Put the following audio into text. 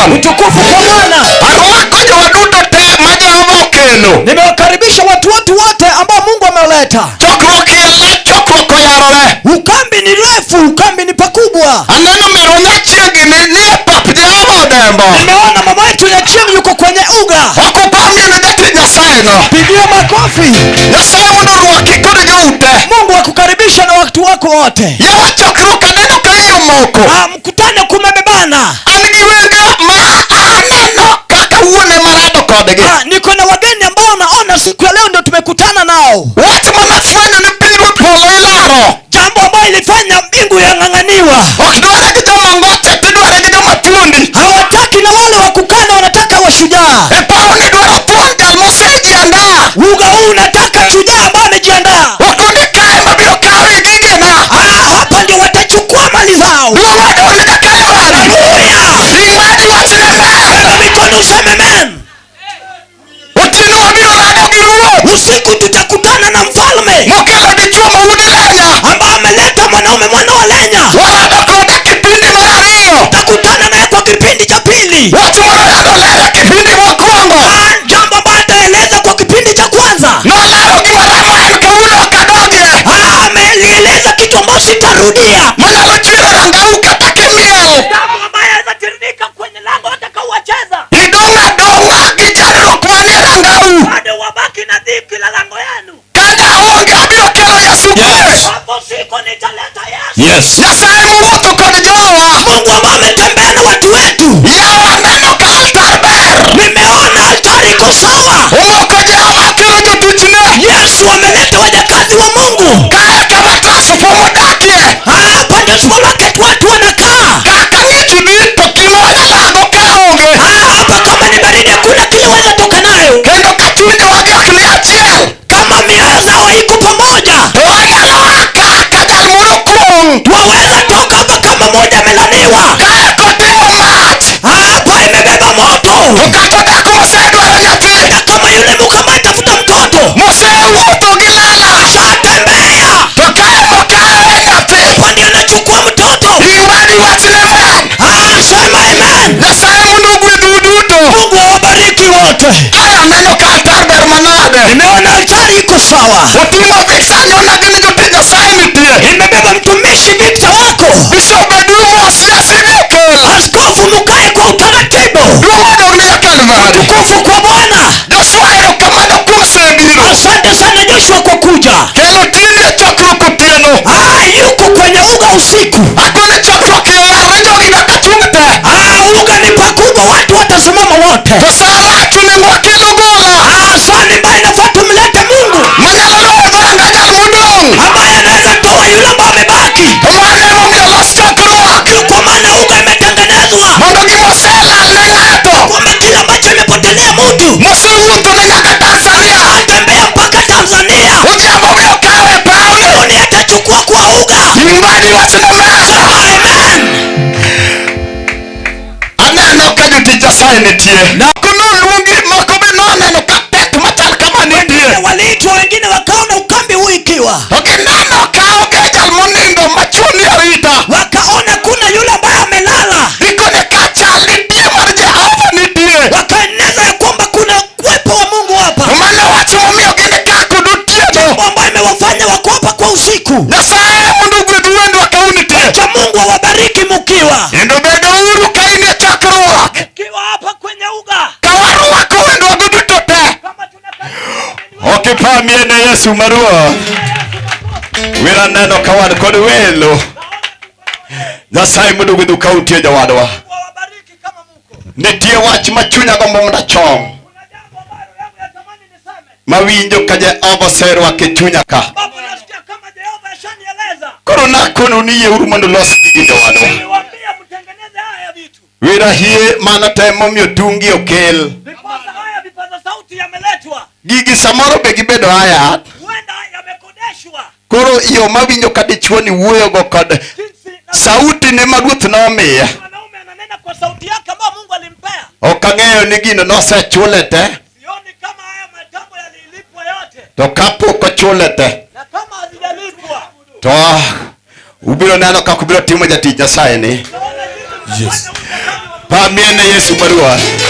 Wuon. Utukufu kwa Bwana. Arwako jowa duto te ma Jehova okelo. Nimewakaribisha watu wote wote ambao Mungu amewaleta. Chokruok iye chokruok oyarore. Ukambi ni refu, ukambi ni pakubwa. Aneno merwa nyachiegni ni e pap Jehova Odembo. Nimeona mama yetu Nyachieng yuko kwenye uga. Ok upamie ne jatich Nyasaye no. Pigia makofi. Nyasaye mondo orwaki kod joute. Mungu akukaribisha na watu wako wote. Yawa chokruok aneno ka iye omoko. Ah, mkutano kumebebana. An gi wenge ma aneno kaka wuone marado kodgi. Ah, niko na wageni ambao naona siku ya leo ndio tumekutana nao. Wach manafwenyo ni pinyruodh polo ilaro. Jambo ambayo ilifanya mbingu yang'ang'aniwa. Ok dware gi joma ngoche tidware gi joma thuondi. Hawataki na wale wa kukana, wanataka washujaa. E pawni dwaro thuon jal mosejiandaa. Uga huu unataka shujaa ambaye amejiandaa. Okoni kae mabiro kawe gigena. Ah, hapa ndio watachukua mali zao. Duong' odong' ne Jakalvari. Haleluya! Ting' madi wachne amen. Inua mikono useme amen. Otieno wabiro rado gi ruoth. Usiku tutakutana na mfalme Mokelo dichuo ma wuod Lenya. ambaye ameleta mwanaume mwana wa Lenya. Warado kode kipindi mar ariyo. Tutakutana naye kwa kipindi cha pili. Wach moro yado lero e kipindi mokwongo. Ah, jambo ambayo ataeleza kwa kipindi cha kwanza. Nolero gima ramo en kawuono ok adogie. Ah, amelieleza kitu ambacho sitarudia. Manyalo chwero rangau kata kimiel. Damu ambayo inaweza tiririka kwenye lango hata kama wacheza. Idong' adong'a gi chandruok manie rangau. Bado wabaki na dhiki la lango yenu. Kata aonge abiro kelo Yesu Yes. Hapo siku nitaleta Yesu. Yes. Nyasaye mowuotho kod jowa. Mungu ambaye ametembea na watu wetu. Yawa aneno ka altar ber. Nimeona altari iko sawa. Omoko Jehova okelo jotichne. Yesu ameleta wajakazi wa Mungu. Kae kama transform odakie. Hapa ndio supermarket watu wanakaa. Kaka ng'ich dhi to gima wanyalago ka onge. Ah, hapa kama ni baridi hakuna kile waweza toka nayo. Kendo ka chunywa gi ok ni achiel. Kama mioyo zao haiko pamoja, To wanyalo a ka ka jal moro kuong'. twaweza toka hapa kama mmoja amelaniwa. Kae kotimo mach. Hapa imebeba moto. To kata dhako mosedwaro nyathi. Hata kama yule mke ambaye tafuta mtoto Mosewuotho gi lela. ashatembea, To kae mokawe nyathi. hapa ndio anachukua mtoto. Ting' badi wachne amen. Ah, sema amen. Nyasaye mondo ogwedhu duto. Mungu awabariki wote. Ai aneno ka altar ber manade. Nimeona altari iko sawa, Oting'o Victor anyona gi ni jotich Nyasaye nitie. imebeba mtumishi Victor wako, Bishop bedu mos nyasi be okel. askofu, mkae kwa utaratibu. Duong' odong' ne Jakalvari. Tukufu kwa Bwana. Joshua erokamano kuom osebiro. Asante sana Joshua kwa kuja. Kelo tinde e chokruok otieno. Ah, yuko kwenye uga usiku. Akone chokruok oyarore jogi nyaka chung' te. Ah, uga ni pakubwa, watu watasimama wote. To sa rach onego wakel ogola. Ah, saa ni mbaya, inafaa tumlete Mungu Manyalo loyo dhoranga jal modong'. ambaye anaweza toa yule ambaye amebaki. To mano emomiyo olos chokruok. Ndio kwa maana uga imetengenezwa Mondo gimoselal ne ng'ato. kwamba kile ambacho imepotelea mtu Mosewuothone nyaka Tanzania. atembea mpaka Tanzania, Odhiambo biro kawe e pawni. ni atachukua kwa uga. Ting' badi wachne amen. Amen. Aneno ka jotich Nyasaye nitie. Moko noluongi, moko be noneno ka tet machal kama nitie. Waliitwa wengine wakaona ukambi huu ikiwa, To gineno ka onge jal monindo machwo ni arita. wakaona kuna yule ambaye amelala, Gikone ka chal nitie mar Jehova nitie. wakaeneza ya kwamba kuna uwepo wa Mungu hapa, To mano wach momiyo gin ka kod otieno. jambo ambayo imewafanya wako hapa kwa usiku. Nyasaye mondo ogwedh wendwa ka unitie. Cha Mungu awabariki mkiwa Kendo bedo uru ka in e chokruok. mkiwa hapa kwenye uga, Ka warwako wendwago duto te. kama tunakaribisha Ok ipamie ne Yesu maruoth. Wer aneno ka wan kod welo. Nyasaye mondo ogwedhu ka untie jowadwa. Mungu awabariki kama muko. Nitie wach ma chunya gombo mondo achom. Kuna jambo ambalo yangu yatamani niseme, Mawinjo ka Jehova oserwako e chunya ka. ambapo nasikia kama Jehova ashanieleza. Koro nakonu ni yieuru mondo ulos gigi jowadwa. Niliwaambia mtengeneze haya vitu, Wer ahie mano te momiyo tungi okel. ndiposa haya vipaza sauti yameletwa, Gigi samoro be gibedo haya. huenda yamekodeshwa Koro yo mawinjo ka dichuo ni wuoyogo kod jinsi na sauti ne ma ruoth nomiye. mwanaume ananena kwa sauti yake ambayo Mungu alimpea. Ok ang'eyo ni gino nosechule te. Sioni kama haya matambo yalilipwa yote, To kapok ochule te. na kama hazijalipwa To ubiro neno kaka ubiro timo jatich Nyasaye ni. naona jinsi Yes. mtafanya huyu mtakaji wa Pamiene Yesu maruoth.